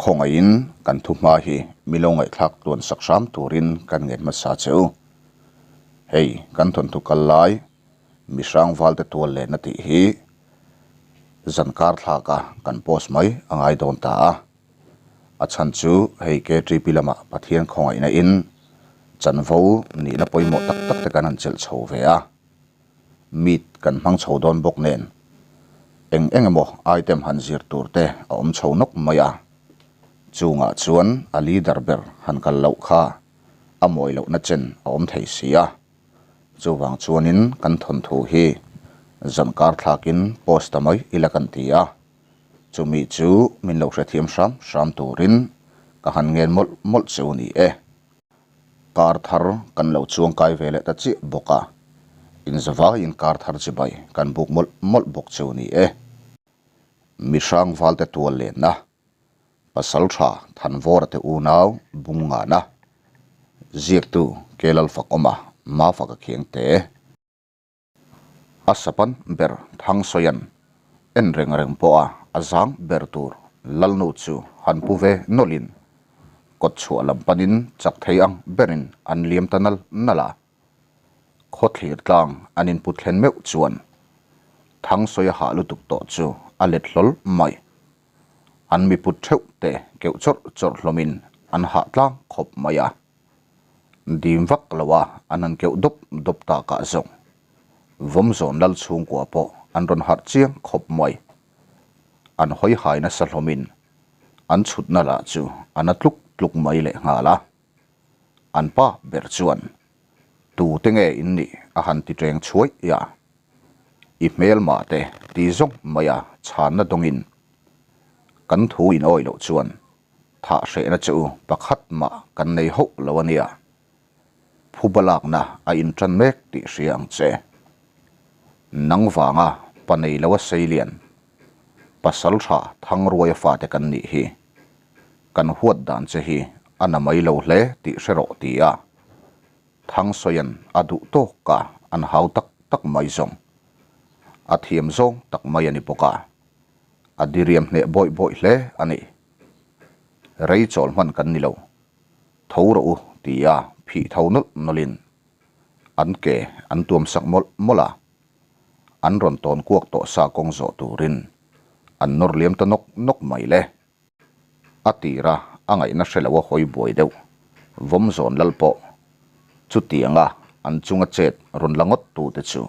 Khawngaihin kan thuhma hi mi lo ngaihthlak tluan sak hram turin kan ngen hmasa che u. Hei kan thawnthu kal lai mi hrang valte tual lehna tih hi zan kar thlaka kan post mai a ngai dawn ta a. A chhan chu hei KTP lamah Pathian khawngaihna in chanvo nihna pawimawh tak tak te kan han chelh chho ve a. Meet kan hmang chho dawn bawk nen eng eng emaw item han zir tur te a awm chho nawk mai a, chungah chuan a leader ber han kal loh kha a mawi lohna chen a awm thei si a, chuvang chuanin kan thawnthu hi zankar thlakin post ta mai ila kan ti a, chumi chu min lo hrethiam hram hram turin ka han ngen mawlh mawlh cheu ni e. Kar thar kan lo chuang kai ve leh ta chiah bawk a, inzavaiin kar thar chibai kan buk mawlh mawlh bawk cheu ni e. Mihrang valte tual lenna, Pasal tha Thanvawra te unau bung ngana, ziaktu Kelalfakawma Mafaka Khiangte. A sapan ber Thangsawian en reng reng pawha a zang ber tur Lalnu chu han pu ve nawlhin kawt chhuah lam panin chak thei ang berin an liam ta nal nal a. Khawthlir tlang an input thlen meuh chuan Thangsawi a hah lutuk tawh chu a let hlawl mai. An miput theuh te keuh chawrh chawrh hlawmin an hah tlang khawp mai a. Dim vak lo a, an han keuh dawp dawp tak ah zawng. Vawm zawn lal chhungkua pawh an rawn harh chiang khawp mai. An hawi hai nasa hlawmin an chhutna lah chu a na tluk tluk mai leh nghal a. An pa ber chuan, Tu te nge in nih? a han ti ṭeng chhuai a. I hmelmah te ti zawng mai a chhanna dawngin kan thu in awih loh chuan Thah hrehna che u pakhat mah kan nei hauh lo a nia. Phuba lakna a inṭan mek tih hria ang che. Nang vanga pa nei lo a seilian, pasal tha Thangruaia fate kan nih hi. Kan huat dan che hi a na mai lo hle tih hre rawh ti a. Thangsawian a duh tawk a an hau tak tak mai zawng. A thiam zawng tak mai a ni bawk a. A diriam hneh bawih bawih hle a ni. Rei chawl hman kan ni lo. Tho rawh u tia phih tho nawlh nawlhin an ke an tuam sak mawlh mawlh a. An rawn tawn kuak tawh sa kawng zawh turin an nawr liam ta nawk nawk mai le. A tira a ngaihna hre lo a hawi buai deuh. Vawm zawn lal pawh chutianga an chunga chet rawn la ngawt tute chu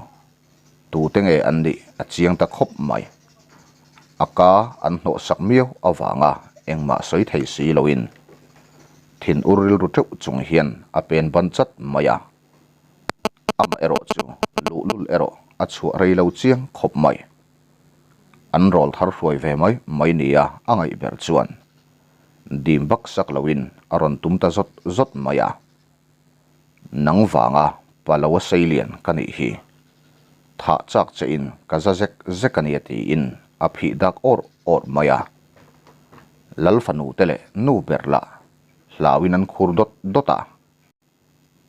tute nge an nih a chiang ta khawp mai. A ka an hnawh sak miau avanga engmah sawi thei si loin thin ur rilru teuh chung hian a pen ban chat mai a. Amah erawh chu luhlul erawh a chhuah rei lo chiang khawp mai. An rawl thar hruai ve mai mai nia a ngaih ber chuan dim vak sak loin a rawn tum ta zawt zawt mai a. Nang vanga pa lo a seilian ka nih hi. Thah chak che in ka za zek zek a nia tiin a phih dak awrh awrh mai a. Lal fanu te leh nu ber lah hlauin an khur dawt dawt a.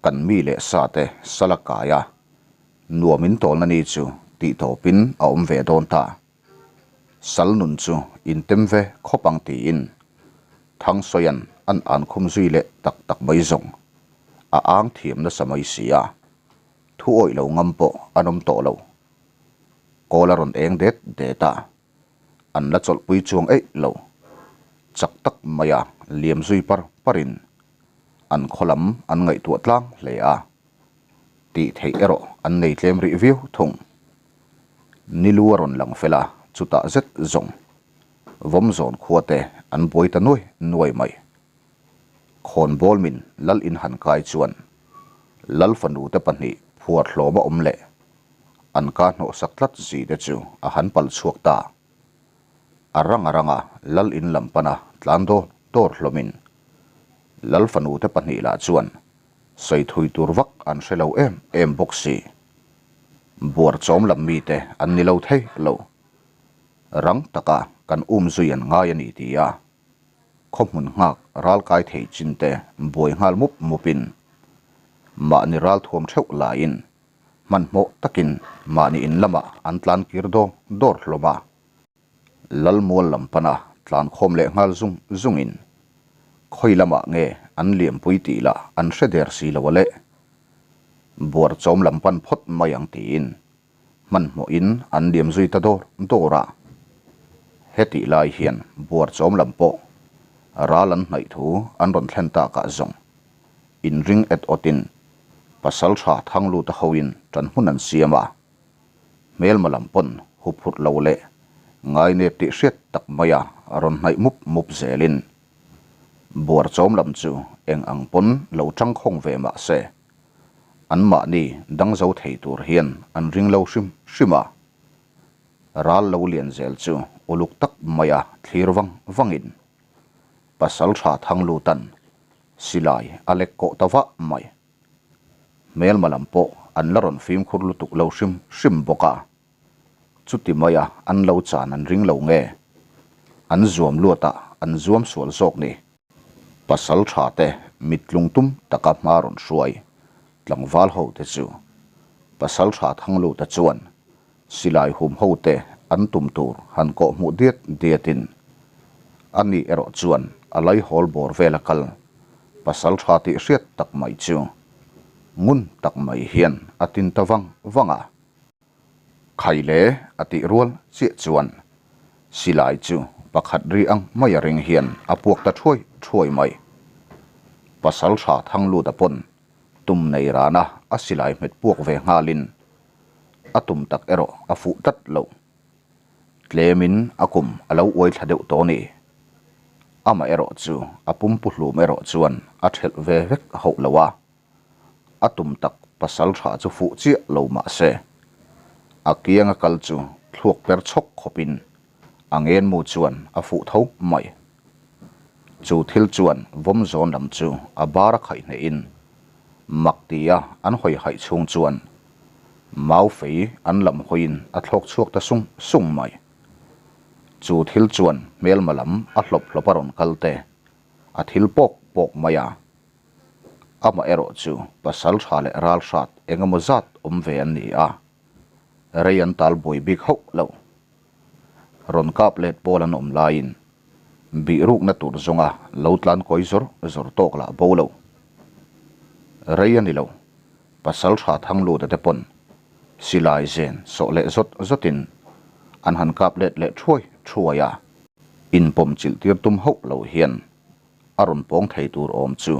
Kan mi leh sa te sal a kai a, nuam in tawlna ni chu tih tawpin a awm ve dawn ta. Sal nun chu in tem ve khawp ang tiin Thangsawia'n an an khum zui leh tak tak mai zawng a ang thiam nasa mai si a, thu awih lo ngam pawh an awm tawh lo. Kawl a rawn eng det det a, an la chawlhpui chuang eih lo. Chak tak maia liam zui par parin an khaw lam an ngaihtuah tlang hle a, tih theih erawh an nei tlem rih viau thung. Nilu a rawn lang fel a, chutah zet zawng Vawmzawn khua te an buai ta nuai nuai mai. Khawnbawl min lal in han kai chuan lal fanu te pahnih phuar hlawm a awm leh an ka hnawhsak tlat zi te chu a han pal chhuak ta. A rang a rang a lal in lam pana tlan dawr dawr hlawmin lal fanu te pahnih lah chuan sawi thui tur vak an hre lo em em bawk si. Buar chawm lam mite an ni lo thei lo. Rang taka kan um zui an ngai a ni ti a, khaw hmun nghak ral kai thei chin te buai nghal mup mupin mahni ral thuam theuh laiin hmanhmawh takin mahni in lamah an tlan kir dawr dawr hlawm a. Lalmual lam pana tlan khawm leh nghal zung zungin khawi lamah nge an liampui tih lah an hre der si lo a le. Buar chawm lam pan phawt mai ang tiin hmanhmawhin an liam zui ta dawr dawr a. Hetih lai hian buar chawm lam pawh ral an hnaih thu an rawn thlen takah zawng inring et awtin pasaltha Thangluta hoin ṭan hmun an siam a. Hmelma lam pawn huphurh lo leh ngainep tih hriat tak maia rawn hnaih mup mup zelin buar chawm lam chu eng ang pawn lo tangkhawng ve mah se anmahni dang zo thei tur hian an ring lo hrim hrim a. Ral lo lian zel chu uluk tak maia thlir vang vangin Pasaltha Thanglutan silai a lek kawh ta vah mai. Hmelma lam pawh an la rawn fimkhur lutuk lo hrim hrim bawk a, chuti maia an lo chan an ring lo nge? An zuam luatah an zuam sual zawk ni. Pasal tha te mittlung tum taka hma rawn hruai tlangval ho te chu Pasal tha Thangluta chuan silai hum ho te an tum tur han kawh hmuh diat diatin ani erawh chuan a laihawl bawr vela kal pasal tha tih hriat tak mai chu ngun tak mai hian a tin ta vang vang a. Khaile a tih rual chiah chuan silai chu pakhat ri ang mai a ring hian a puak ta thuai thuai mai. Pasal tha Thangluta pawn tum nei rana a silai hmet puak ve nghalin a tum tak erawh a fuh tlat lo. Tlemin a kum a lo uai thla deuh tawh a ni. Amah erawh chu a pumpu hlum erawh chuan a thelh ve vek hauh lo a, a tum tak pasal tha chu fuh chiah lo mah se, a kianga kal chu thluak per chhawk khawpin a ngenmu chuan a fuh tho mai. Chu thil chuan vawm zawn lam chu a bar a khaih hnehin mak tia an hawi haih chhung chuan mau fei an lam hawiin a thlawk chhuak ta sung sung mai. Chu thil chuan hmelma lam a hlawp hlawp a rawn kal te a thil pawk pawk mai a. Amah erawh chu pasal tha leh ral hrat eng emaw zat awm ve an ni a, rei an tal buai bik hauh lo. Rawn kap let pawl an awm laiin bih rukna tur zawnga lo tlan kawi zawr zawr tawk lah bo lo. Rei a ni lo, pasal tha Thangluta te pawn silai zen sawh leh zawt zawtin an han kap let leh thuai thuai a. Inpawm chilh tir tum hauh lo hian a rawn pawng thei tur awm chu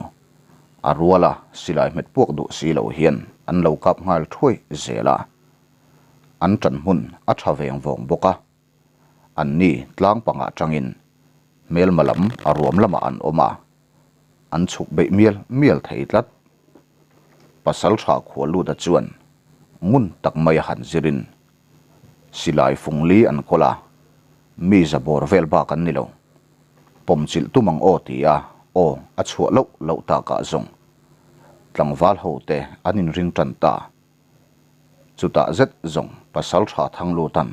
a ruala silai hmet puak duh si lo hian an lo kap nghal thuai zel a. An ṭan hmun a ṭha veng vawng bawk a. An ni tlang pangah ṭangin hmelma lam a ruam lamah an awm a, an chhuk beih mial mial thei tlat. Pasalṭha Khualuta chuan ngun tak mai a han zirin silai fungli an kawl a, mi za bawr vel bak an ni lo. Pawmchilh tum ang aw ti a aw a chhuah loh loh takah zawng tlangval hote an inring ṭan ta. Chutah zet zawng pasal tha Thanglutan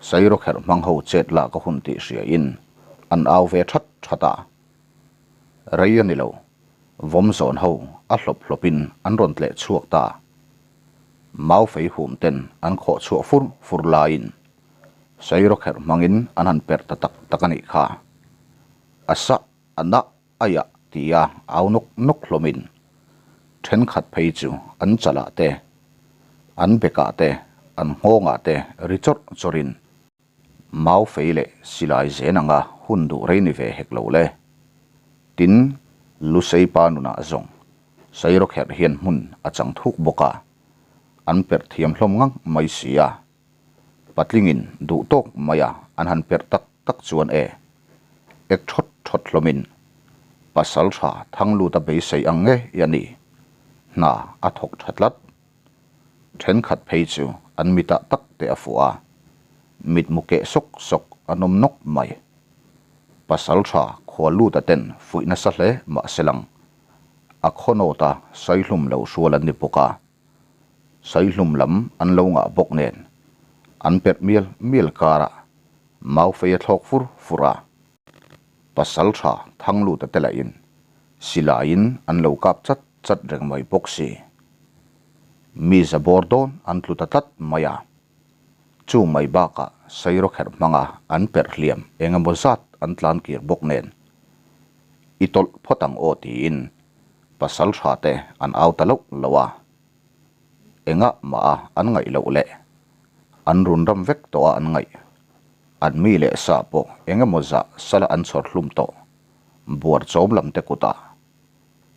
Sairawkherh hmang ho chet lak a hun tih hriain an au ve that that a. Rei a ni lo, vawm zawn ho a hlawp hlawpin an rawn tleh chhuak ta. Mau fei hum ten an khawh chhuah fur fur laiin Sairawkherh hmangin an han perh ta tak tak a nih kha. A sah a nah Aiah tia au nawk nawk hlawmin thenkhat phei chu an chalah te, an bekah te, an nghawngah te ri chawrh chawrhin mau fei leh silai zen anga hun duh rei ni ve hek lo le. Tin, Lusei pa nunah zawng Sairawkherh hian hmun a chang thuk bawk a, an perh thiam hlawm ngang mai si a. Patlingin duh tawk mai a an han perh tak tak chuan e, ek thawt thawt hlawmin pasal tha Thangluta beisei ang ngei a ni. Hna a thawk tha tlat. Thenkhat phei chu an mitah tak te a fuh a, mitmu keh sawk sawk an awm nawk mai. Pasal tha Khualuta ten fuih nasa hle mahse lang a khawnawta saihlum lo hrual an ni bawk a. Saihlum lam an lo ngah bawk nen an perh mial mial karah mau fei a thlawk fur fur a. Pasal tha Thangluta te lahin silaiin an lo kap chat chat reng mai bawk si. Mi za bawr dawn an tlu ta tlat mai a. Chu mai bakah Sairawkherh hmanga an perh hliam eng emaw zat an tlan kir bawk nen i tawlh phawt ang aw tiin pasal tha te an au ta loh loh a. Engah mah a an ngaih loh leh an run ram vek tawh a an ngaih. An mi leh sa pawh eng emaw zah sala an chhawr hlum tawh buar chawm lam te kutah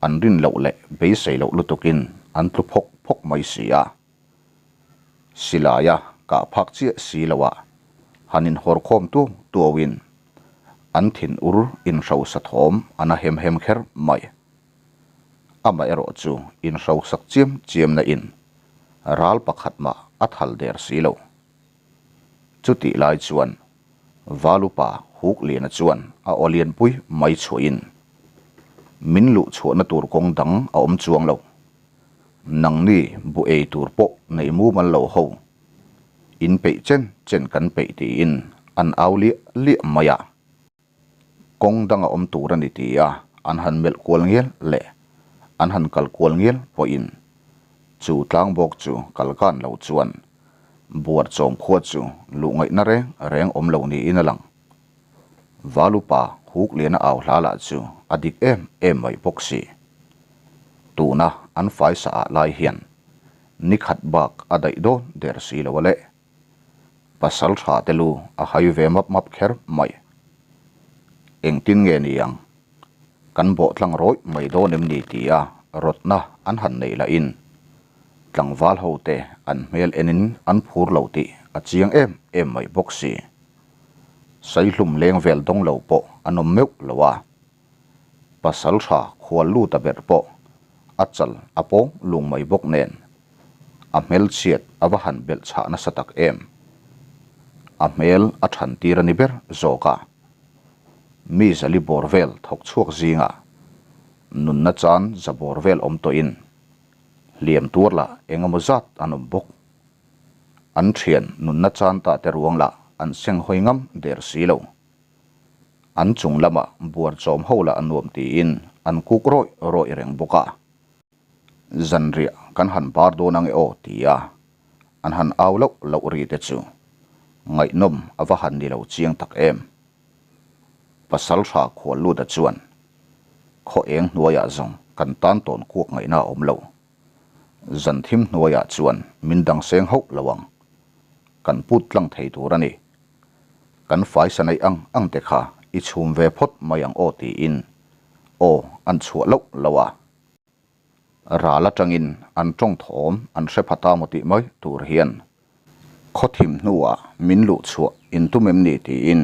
an rin loh leh beisei loh lutukin an tlu phawk phawk mai si a. Silaia kah phak chiah si loah han inhawr khawm tuau tuauin an thin ur inhrosa thawm a na hem hem kher mai. Amaherawh chu inhrosak chiam chiamna in ral pakhat mah a thal der si lo. Chutih lai chuan Valupa Hukliana chuan a aw lianpui mai chhuahin min luh chhuahna tur kawng dang a awm chuang lo. Nangni bu ei tur pawh nei mumal lo ho. In peih chen chen kan peih tiin an au liah liah mai a. Kawng dang a awm tur a ni ti a an han melh kual ngial leh an han kal kual ngial pawhin chu tlang bawk chu kal kan lo chuan buar chawm khua chu luh ngaihna reng reng awm lo niin a lang. Valupa Hukliana au hla lah chu a dik em em mai bawk si. Tuna an faisa ah lai hian ni khat bak a daih dawn der si lo a le. Pasal tha te lu a hai ve map map kher mai. Engtin nge ni ang? Kan bawh tlang rawih mai dawn em ni tia rawtna an han neih lahin tlangval ho te an hmel enin an phur lo tih a chiang em em mai bawk si. Saihlum leng vel dawng lo pawh an awm meuh lo a. Pasal tha khual lut a ber pawh a chal a pawng lung mai bawk nen a hmelchhiat a va han belh chhah nasa tak em. A hmel a than tir a ni ber zawk a. Mi zali bawr vel thawk chhuak zingah nunna chan za bawr vel awm tawhin hliam tuar lah eng emaw zat an awm bawk. An thian nunna chan ta te ruang lah an seng hawi ngam der si lo. An chung lamah buar chawm ho lah a nuam tiin an kuk rawih rawih reng bawk a. Zanriah kan han bar dawn ange aw tia an han au loh loh ri te chu ngaihnawm a va han ni lo chiang tak em. Pasal tha khual luta chuan khaw eng hnuaiah zawng kan tan tawn kuak ngaihna a awm lo. Zan thim hnuaiah chuan min dang seng hauh lo ang. Kan put tlang thei tur a ni. Kan faisa neih ang ang te kha i chhum ve phawt mai ang aw tiin aw an chhuah loh loh a. Ral atangin an tawng thawm an hre pha ta maw tih mai tur hian khaw thim hnuah min luh chhuah in tum em ni tiin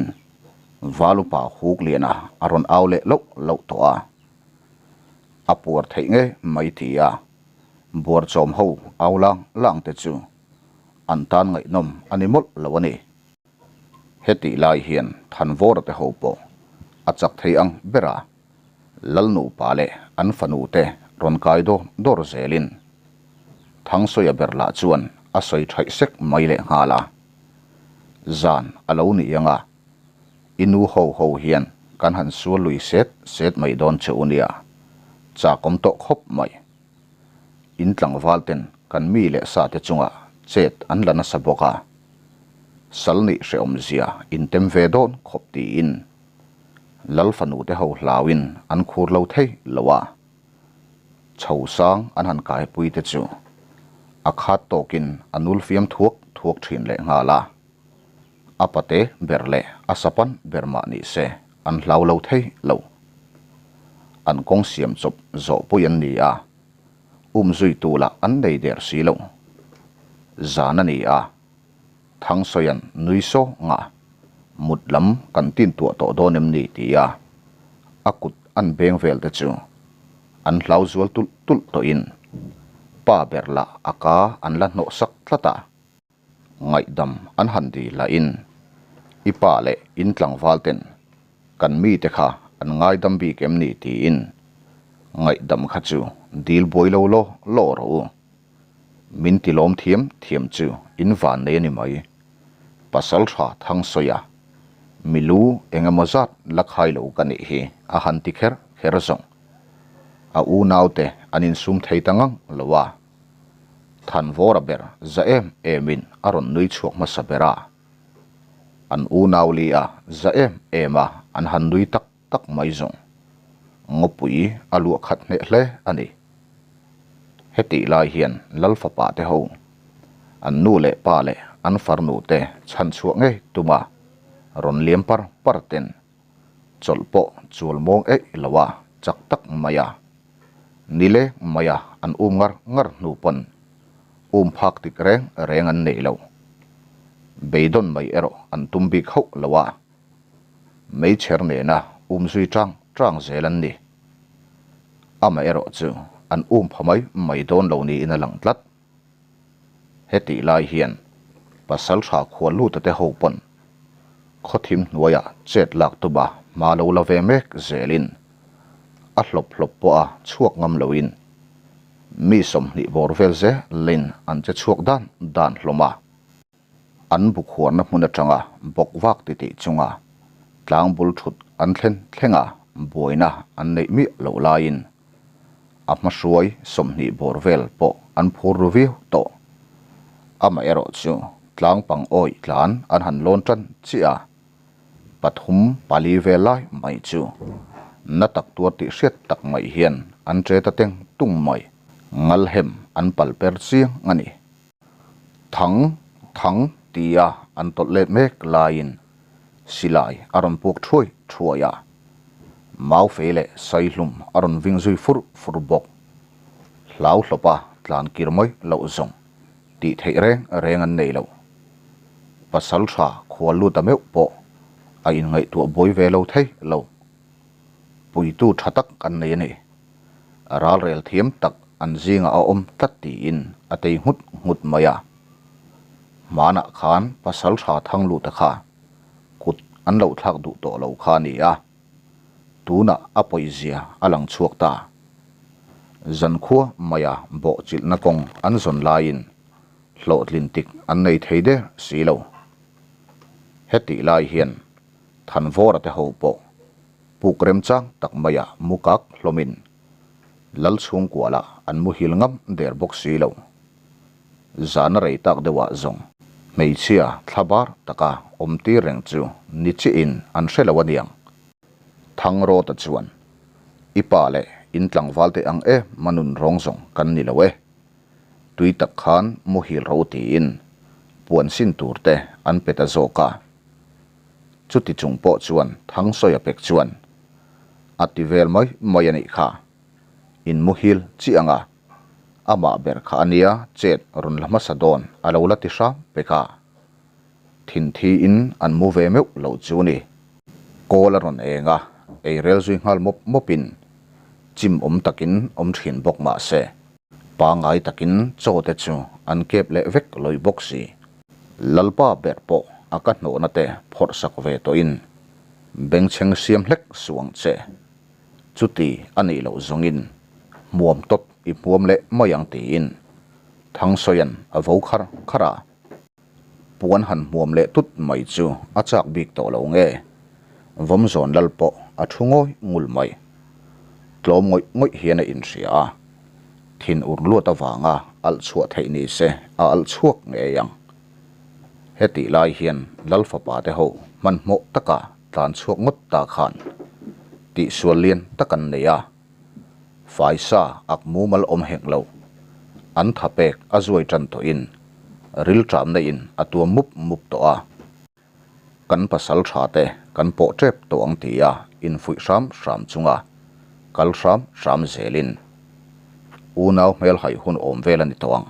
Valupa Hukliana a rawn au leh loh loh tawh a. A puar theih nge mai ti a, buarchawm ho au lang lang te chu an tan ngaihnawm a ni mawlh lo a ni. Hetih lai hian Thanvawra te ho pawh a chak thei ang ber a, Lalnupa leh an fanu te rawn kai dawr dawr zelin Thangsawiah ber lah chuan a sawi thaih sek mai leh nghal a. Zan a lo ni ang a, i nu ho ho hian kan han sual lui set set mai dawn che u nia, chakawm tawh khawp mai. In tlangval ten kan mi leh sa te chungah chet an la nasa bawk a, sal nih hrehawm zia in tem ve dawn khawp tiin Lal fanu te ho hlauin an khur lo thei lo a, chho sang an han kaipui te chu a khat tawkin a nul fiam thuak thuak thin leh nghal a, a pate ber leh a sapan ber mah ni se an hlau lo thei lo. An kawng siam chawp zawh pui an ni a, um zui tu lah an nei der si lo. Zan a ni a, Thangsawia'n nui saw nga, mut lam kan tin tuah tawh dawn em ni tia a kut an beng vel te chu an hlau zual tulh tulh tawhin pa ber lah a ka an la hnawh sak tlat a. Ngaihdam an han dil lahin i pa leh in tlangval ten kan mite kha an ngaidam bik em ni tiin ngaihdam kha chu dil buai lo law law rawh u. Min ti lawm thiam thiam chu in van nei a ni mai. Pasal tha Thangsawi a, mi lu eng emaw zat la khai lo ka nih hi a han ti kher kher zawng. A unaute an insum thei ta ngang lo a. Thanvawra ber za em emin a rawn nui chhuak hmasa ber a. An unau li a za em em a An han nui tak tak mai zawng. Ngawpui a luah khat hneh hle a ni. Hetih lai hian Lal fapa te ho, an nu leh pa leh an farnu te chhan chhuah ngei tuma rawn liam par par ten chawlh pawh chual mawng eih lo a chak tak mai a. Ni leng mai a an um ngar ngar hnu pawn um phak tik reng reng an neih lo. Beidawn mai erawh an tum bik hauh lo a. Meichher nena um zui tang tang zel an ni. Amaherawh chu an um pha mai mai dawn lo niin a lang tlat. Hetih lai hian pasal tha khua luta te ho pawn khawthim hnuaiah chet lak tuma hma lo la ve mek zelin a hlawp hlawp pawha chhuak ngam loin mi 20 bawr vel zelin an che chhuak dan dan hlawm a. An bu khuarna hmun atanga bawk vak titih chunga tlang bul thut an thlen thlenga buaina an neih miah loh laiin a hmahruai 20 bawr vel pawh an phur ru viau tawh. Amaherawh chu tlang pang awih tlan an han lawn tan chiah a, pathum pali vel lai mai chu na tak tuar tih hriat tak mai hian an che ta teng tung mai. Ngalhem an pal per chiang a ni. Thang, thang tia an tawlh let mek laiin silai a rawn puak thuai thuai a, mau fei leh saihlum a rawn ving zui fur fur bawk. Hlau hlawpa tlan kir mai loh zawng tih theih reng reng an nei lo. Pasal tha khual lut a meuh pawh a inngaihtuah buai ve lo thei lo. Puitu tha tak an nei a ni. Ralrel thiam tak an zingah a awm tlat tiin a tei nghut nghut mai a. Hmanah khan pasal tha thang lut a kha kut an lo thlak duh tawh lo kha a ni a, tunah a pawizia a lang chhuak ta. Zankhua maia bawhchilhna kawng an zawn laiin hlawhtlin tik an nei thei der si lo. Hetih lai hian Thanvawra te ho pawh Puk remchang tak maiah mu kak hlawmin Lal chhungkua lah an muhil ngam der bawk si lo. Zana rei tak deuhah zawng hmeichhia thlabar taka awm tir reng chu ni chiahin an hre lo aniang. Thangrawta chuan, I pa leh in tlangval te ang e manun rawng zawng kan ni lo e. Tui tak khan muhil ro tiin puan sin tur te an pe ta zawk a. Chuti chung pawh chuan Thangsawi a pek chuan a ti vel mai mai a nih kha. In muhil chi anga amah ber kha a nia chet rawn la hmasa dawn a lo la ti hram pek a. Thinthi in an mu ve meuh lo chu ni. Kawl a rawn eng a, ei rel zui nghal mawp mawp in chim awm takin awm thin bawk mah se pangai takin chaw te chu an kep leh vek lawi bawk si. Lalpa ber pawh a ka hnawhna te phawrh sak ve tawhin bengchheng siam hlek suang che. Chuti a nih loh zawngin hmuam tawp i hmuam leh mai ang tiin Thangsawia'n a vo khar khar a. Puan han hmuam leh tut mai chu a chak bik tawh lo nge? Vawmzawn lal pawh a thu ngawi ngul mai. Tlawm ngawih ngawih hian a inhria a, thin ur luat avanga alh chhuah theih ni se a alh chhuak ngei ang. Hetih lai hian lal fapa te ho hmanhmawh taka tlan chhuak ngawt ta khan tihsual lian tak an nei a. Faisa ak mumal awm hek lo. An tha pek a zuai tan tawhin rilṭamna in a tuam mup mup tawh a. Kan pasal tha te kan pawh tep tawh ang tia infuih hram hram chunga kal hram hram zelin unau hmelhaih hun awm vel a ni tawh ang.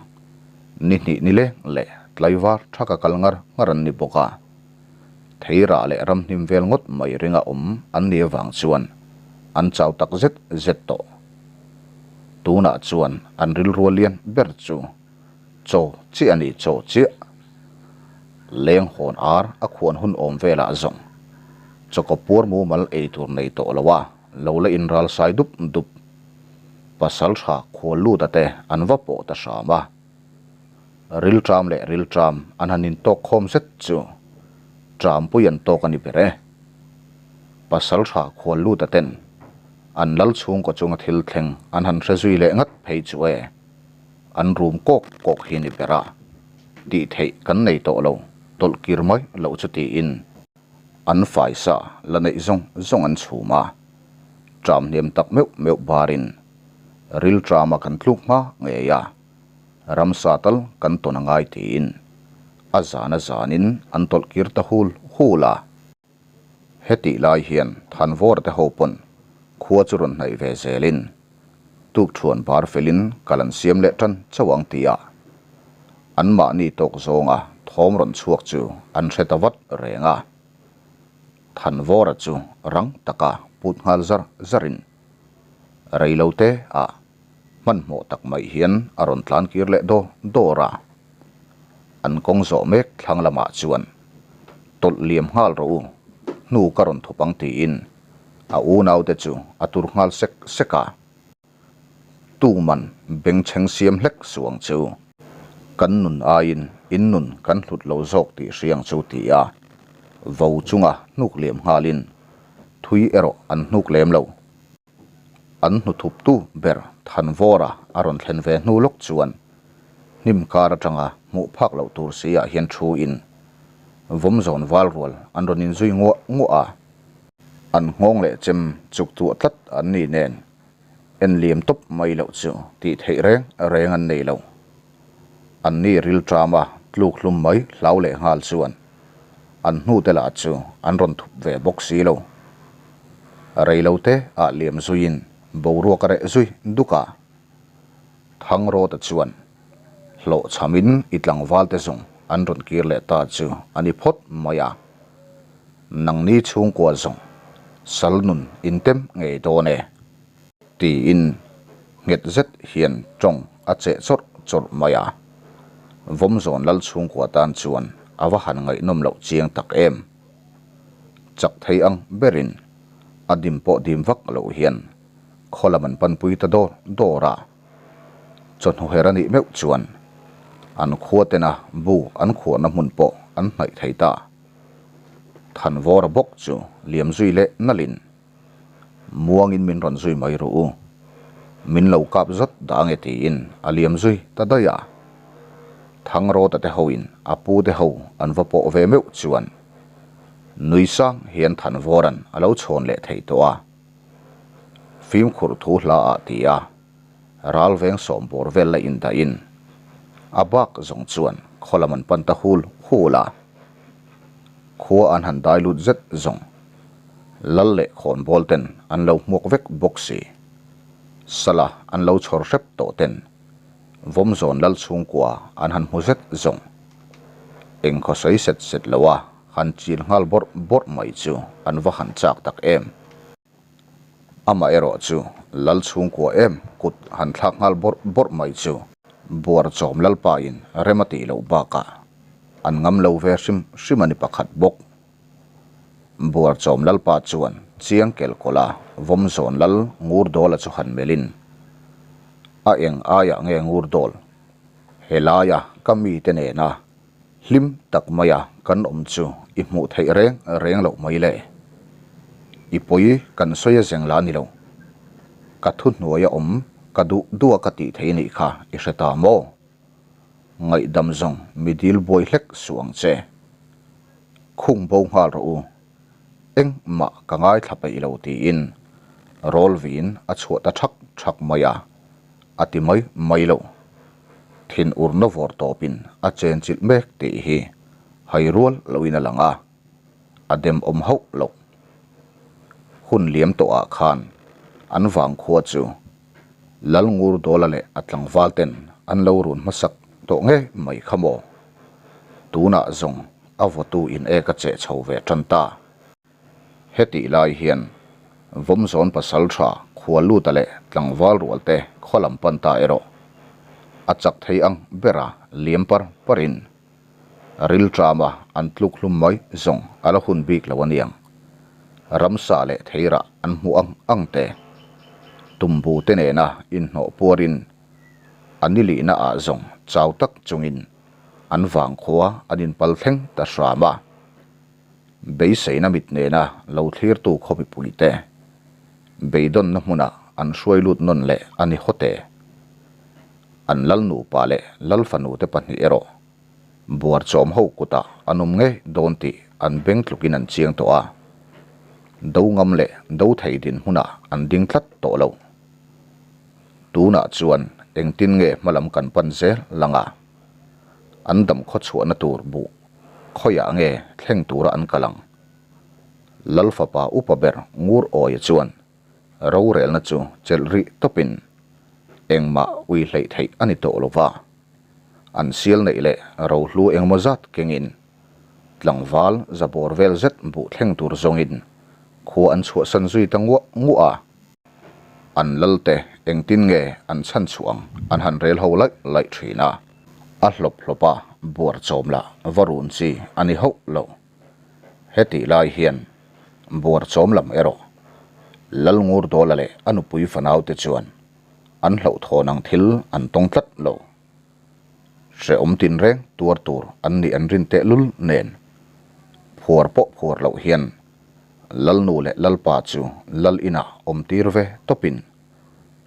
Ni hnih ni leng leh tlaivar thaka kal ngar ngar an ni bawk a. Theirah leh ramhnim vel ngawt mai ringa awm an ni avang chuan an chau tak zet zet tawh. Tunah chuan an rilrua lian ber chu chaw chiah a ni chaw chiah. Leng hawn ar a khuan hun awm velah zawng chawkaw puar mumal ei tur nei tawh lo a lo la inral sai dup dup. Pasal tha khual luta te an va pawh ta hram a. Rilṭam leh rilṭam an han intawk khawm zet chu ṭampui an tawk a ni ber e. Pasal tha khual luta ten an lal chhungkaw chunga thil thleng an han hre zui leh ngat phei chu e. An rum kawk kawk hi ni ber a, tih theih kan nei tawh lo, tawlh kir mai loh chu tiin. An faisa la neih zawng zawng an chhum a, ṭam hniam tak meuh meuh barin ril ṭama kan tluk hma ngei a, ramsa tal kan tawn a ngai tiin a zan a zanin an tawlh kir ta hul hul a. Hetih lai hian Thanvawra te ho pawn khua chu rawn hnaih ve zelin tukṭhuan bar felin kal an siam leh ṭan chauh ang tia anmahni tawk zawnga thawm rawn chhuak chu an hre ta vat reng a. Thanvawra chu rang taka put nghal zar zarin reilote ah hmanhmawh tak mai hian a rawn tlan kir leh daw dawr a. An kawng zawh mek thlang lamah chuan tawlh liam nghal rawh u, hnu ka rawn thup ang tiin a unaute chu a tur nghal sek sek a. Tuman bengchheng siam hlek suh ang chu. Kan nun aiin in nun kan hlut lo zawk tih hria ang chu ti a, vo chunga hnuk liam nghalin thui erawh an hnuk lem lo. An hnuthuptu ber Thanvawra a rawn thlen ve hnu lawk chuan hnim kar atanga hmuh phak loh tur si ah hian thu in vawmzawn val rual an rawn inzui nguah nguah a. An nghawng leh chem chuk tuah tlat an ni nen en liam tawp mai loh chu tih theih reng reng an nei lo. An ni rilṭam a tluk hlum mai hlau leh nghal chuan an hnute lah chu an rawn thup ve bawk si lo. Reilote ah liam zuiin boruak a reh zui duk a. Thangrawta chuan hlawhchhamin i tlangvalte zawng an rawn kir leh ta chu a ni phawt mai a. Nangni chhungkua zawng sal nun intem ngei dawn e. Tiin nghet zet hian tawng a cheh chawrh chawrh mai a. Vawmzawn lal chhungkua tan chuan a va han ngaihnawm loh chiang tak em. Chak thei ang berin a dim pawh dim vak loh hian khaw lam an panpui ta dawr dawr a. Chawhnu her a nih meuh chuan an khua tena bu an khuahna hmun pawh an hnaih thei ta. Thanvawra bawk chu liam zui leh nalhin Muangin min rawn zui mai ru u. Min lo kap zat dah ange tiin a liam zui ta daih a. Thangrawta te hoin a pu te ho an va pawh ve meuh chuan nui sang hian Thanvawra'n a lo chhawn leh thei tawh a. Fimkhur thu hla ah ti a ral veng sawm bawr vel la indahin a bak zawng chuan khaw lam an pan ta hul hul a. Khua an han dai lut zet zawng. Lal leh khawnbawl ten an lo hmuak vek bawk si. Sala an lo chhawr hrep tawh ten Vawmzawn lal chhungkua an han hmu zet zawng. Eng khaw sawi set set lo a han chil nghal bawrh bawrh mai chu an va han chak tak em. Amaherawh chu lal chhungkua em kut han thlak nghal bawrh bawrh mai chu buar chawm lalpa in rem a tih loh bakah an ngam lo ve hrim hrim a ni pakhat bawk. Buar chawm lalpa chuan chiang kel kawlh a vawm zawn lal ngur dawla chu han melhin a eng aiah nge ngur dawl helaia ka mite nena Hlim tak maia kan awm chu i hmuh theih reng reng loh mai le. I pawi kan sawi a zeng la ni lo. Ka thuhnuaia awm ka duh duh a ka tih thei nih kha i hre ta maw? Ngaihdam zawng mi dil buai hlek suh ang che. Khung bo nghal rawh u. Engmah ka ngaithla peih lo tiin rawl vin a chhuah ta thak thak mai a, a ti mai mai lo. Thin urna vawr tawpin a chenchilh mek tih hi hai rual loin a lang a, a demawm hauh loh. Hun liam tawhah khan an vangkhua chu Lalngur Dawla leh a tlangval ten an lo run hmasak tawh ngei mai kha maw? Tunah zawng a vawtu in ek a cheh chho ve tan ta. Hetih lai hian Vawmzawn pasal tha Khualuta leh tlangval rual te khaw lam pan ta erawh a chak thei ang bera liam par parin rilṭama an tluk hlum mai zawng a la hun bik lo aniang. Ramsa leh theirah an hmuh ang ang te, tumbu te nena inhnawh puarin a ni lihna ah zawng chau tak chungin an vangkhua an inpal thleng ta hram a. Beiseina mit nena lo thlirtu khaw mipuite beidawnna hmunah an hruai lut nawn leh a ni hawt e. An lal nupa leh lal fanute pahnih erawh buarchawm ho kutah an awm ngei dawn tih an beng tlukin an chiang tawh a, do ngam leh do thei dinhmunah an ding tlat tawh lo. Tunah chuan engtin nge hmalam kan pan zel lang a, an dam khawchhuahna tur buh khawiah nge thleng tura an kal ang? Lal fapa upa ber Ngur Awia chuan rorelna chu chelh rih tawpin engmah ui hleih theih a ni tawh lo va, an sial neih leh rohlu engemaw zat kengin tlangval zabawr vel zet buh thleng tur zawngin khua an chhuahsan zui ta nguah nguah a. An lalte engtin nge an chhan chhuah ang an han rel ho laih laih thin a, a hlawp hlawp a buar chawm lah va run chi a ni hauh lo. Hetih lai hian buar chawm lam erawh Lalngurdawla leh a nupui fanaute chuan an hlauhthawn ang thil an tawng tlat lo. Hrehawm tinreng tuar tur an nih an rin tehlul nen phuar pawh phuar loh hian Lalnu leh Lalpa chu Lal inah awm tir ve tawpin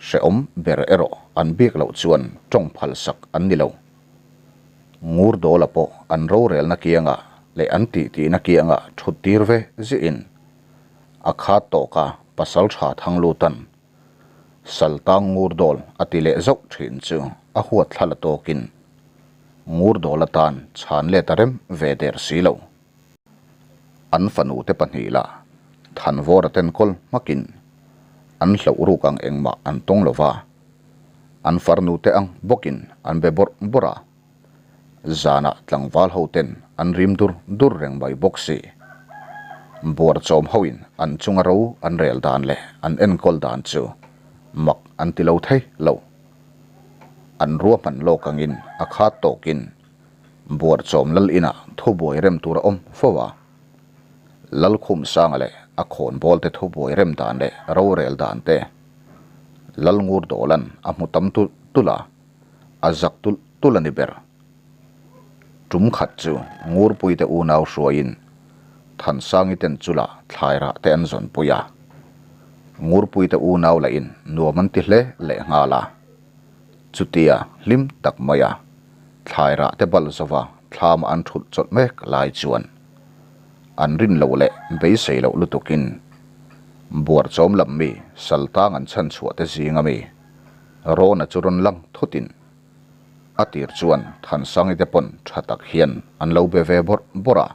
hrehawm ber erawh an biak loh chuan tawng phal sak an ni lo. Ngurdawla pawh an rorelna kiangah leh an tihtihna kiangah thut tir ve ziahin a khat tawka pasal tha Thanglutan Saltang Ngurdawl a ti leh zauh thin chu a huat thla la tawkin Ngurdawl atan chhan let a rem ve der si lo. An fanu te pahnih lah Thanvawra ten kawl hmakin an hloh ruk ang engmah an tawng lo va, an farnu te ang bawkin an be bawrh bawrh a, zanah tlangval ho ten an rim dur dur reng mai bawk si. Buarchawm hoin an chunga ro an rel dan leh an enkawl dan chu mak an ti lo thei lo. An ruahman lawk angin a khat tawkin Buarchawm lal inah thubuai rem tur a awm fo a, Lalkhumsanga leh a khawnbawl te thubuai rem dan leh rorel dan te Lalngurdawlan a hmu tam tulh tulh a, a zak tulh tulh a ni ber. Tum khat chu Ngurpuite unau hruaiin Thansangi ten chula thlairah te an zawnpui a, Ngurpuite unau lahin nuam an ti hle lehnghal a. Chutia hlim tak maia thlairah te bal zova thlama an thulh chawlh mek lai chuan an rin loh leh beisei loh lutukin buarchawm lam mi saltang an chhan chhuah te zinga mi Rawna chu rawn lang thutin a tir chuan Thansangi te pawn tha tak hian an lo be ve bawrh bawrh a.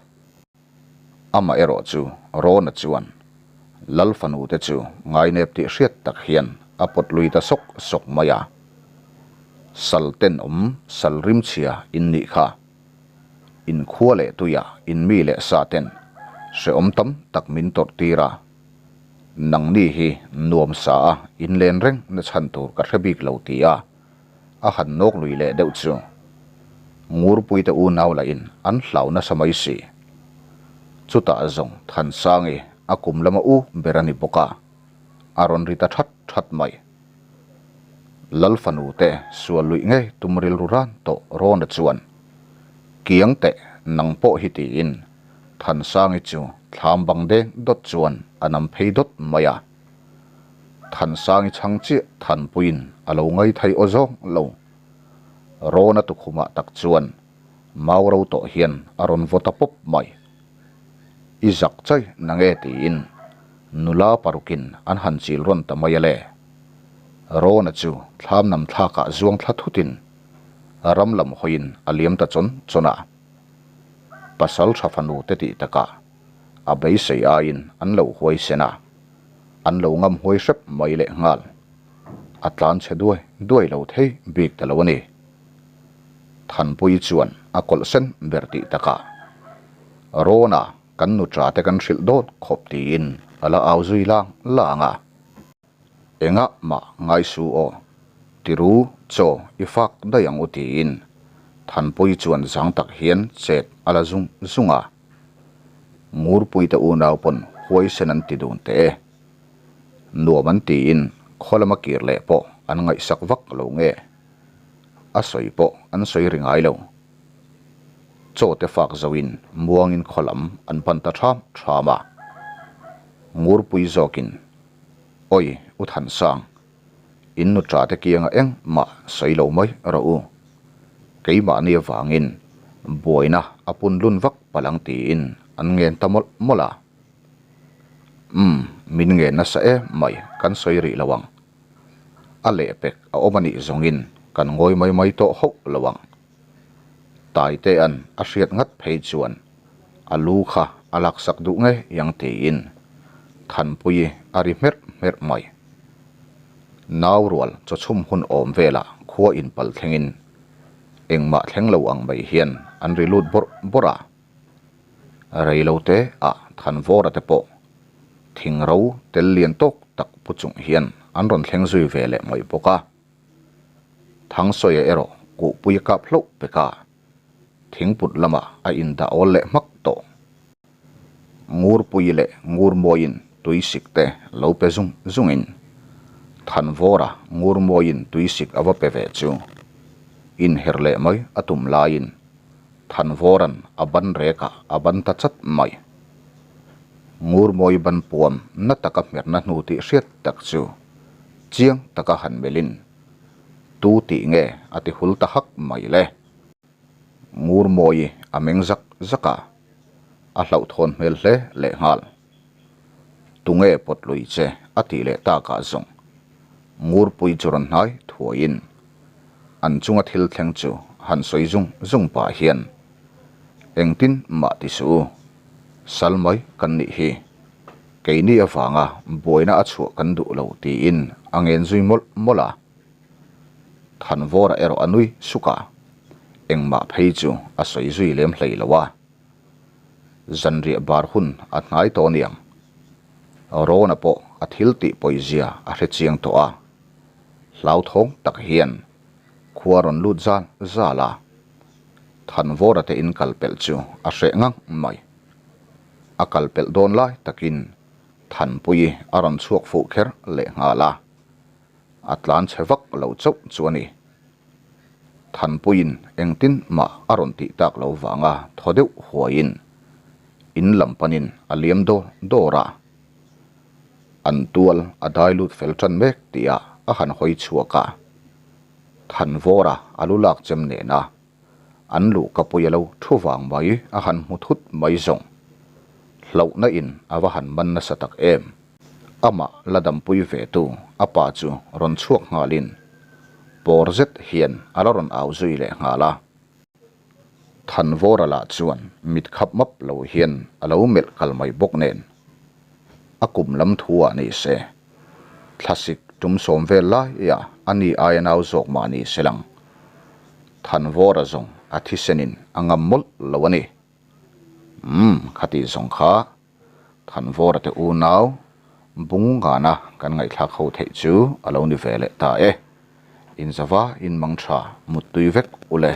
Amah erawh chu Rawna chuan Lal fanu te chu ngainep tih hriat tak hian a pawt lui ta sawk sawk mai a. Sal tenawm sal rimchhia in nih kha. In khua leh tuia in mi leh sa ten hrehawm tam tak min tawrh tir a. Nangni hi nuam sa a in len reng na chhan tur ka hre bik lo ti a. a han nawk lui leh deuh chu Ngurpuite unau lahin an hlau nasa mai si. Chutah zawng Thansangi a kum lama u ber a ni bawk a, a rawn ri ta that that mai. Lal fanu te sual luih ngei tum rilru ran tawh Rawna chuan, Kiang teh nang pawh hi tiin Thansangi chu thlam bang deng dawt chuan a nam phei dawt mai a. Thansangi chhang chiah Thanpuiin a lo ngai thei aw zawng lo. Rawna tukhumah tak chuan mau ro tawh hian a rawn vaw ta pawp mai. I zak chai nange tiin nula parukin an han chil rawn ta mai a le. Rawna chu thlam nam thlakah zuang thla thutin ram lam hawiin a liam ta chawn chawn a. Pasal tha fanu te tih takah a beisei aiin an lo huaisen a. An lo ngam huai hrep mai leh nghal. A tlan chhe duai duai lo thei bik ta lo a ni. Thanpuii chuan a kawlh sen ber tih takah, Rawna kan nu tha te kan hrilh dawn khawp tiin a la au zui lang lang a. Engah mah ngai su aw, tiru chaw i fak daih ang u tiin Thanpuii chuan zang tak hian chet a la zung zung a. Ngurpuite unau pawn huaisen an ti dun teh e. Nuam an tiin khaw lama kir leh pawh an ngaihsak vak lo nge? A sawi pawh an sawi ri ngai lo. Chaw te fak zoin muangin khaw lam an pan ta ṭham ṭham a. Ngurpui zawkin, Awi U Thansang, In nu ṭa te kianga engmah sawi lo mai rawh u. Keimahni avangin buaina a pun lun vak palh ang tiin an ngen ta mawlh mawlh a. Umm, min ngen nasa em mai, kan sawi rih lo ang. A lehpek a awm a nih zawngin kan ngawi mai mai tawh hauh lo ang. Taitea'n a hriat ngat phei chuan a lu kha a laksak duh ngei ang tiin Thanpuii a ri hmerh hmerh mai. Nau rual chawchhum hun awm velah khua inpal thlengin engmah thleng lo ang mai hian an ri lut bawrh bawrh a. Reilote ah Thanvawra te pawh thing ro tel lian tawk tak pu chung hian an rawn thleng zui ve leh mai bawk a. Thangsawi erawh kuhpui a kap hlauh pek a, thingput lamah a indah awl leh hmak tawh. Ngurpui leh Ngurmawiin tuisik te lo pe zung zungin Thanvawra Ngurmawiin tuisik a va pe ve chu inher leh mai a tum laiin Thanvawra'n a ban rekah a ban ta chat mai. Ngurmawi ban puam na taka hmerna hnu tih hriat tak chu chiang taka han melhin tu tih nge a ti hul ta hak mai le. Ngurmawi a meng zak zak a, a hlauhthawn hmel hle lehnghal. Tunge pawt lui che a tih leh takah zawng Ngurpui chu rawn hnai thuaiin an chunga thil thleng chu han sawi zung zung pah hian engtin mah ti suh u, sal mai kan nih hi, keini avanga buaina a chhuah kan duh lo tiin a ngen zui mawlh mawlh a. Thanvawra erawh a nui suk a, engmah phei chu a sawi zui lem hlei lo a. Zanriah bar hun a hnai tawh aniang. Rona pawh a thil tih pawizia a hre chiang tawh a, hlauthawng tak hian khua rawn lut zal zal a, Thanvawra te in kal pelh chu a hreh ngang mai. A kal pelh dawn lai takin Thanpuii a rawn chhuak fuh kher leh nghal a, a tlan chhe vak lo chauh chu a ni. Thanpuiin engtin mah a rawn tih tak lo vanga thaw deuh huaiin in lam panin a liam dawr dawr a, an tual a dai lut fel tan mek tihah a han hawi chhuak a, Thanvawra a lu lak chem nena an luh ka pui a lo thu vang mai a han hmu thut mai zawng hlauhna in a va han man nasa tak em. Amah la dampui ve tu a pa chu rawn chhuak nghalin pawr zet hian a la rawn au zui leh nghal a. Thanvawra lah chuan mit khap map lo hian a lo melh kal mai bawk nen a kum lam thu ah ni se thlasik tum sawm vel lai a a ni aia nau zawk mah ni se lang Thanvawra zawng a thisenin a ngam mawlh lo a ni. Umm khati zawng kha Thanvawra te unau bung ngana kan ngaihthlak ho theih chu a lo ni ve leh ta e. Inzava inmang tha muttui vek u le.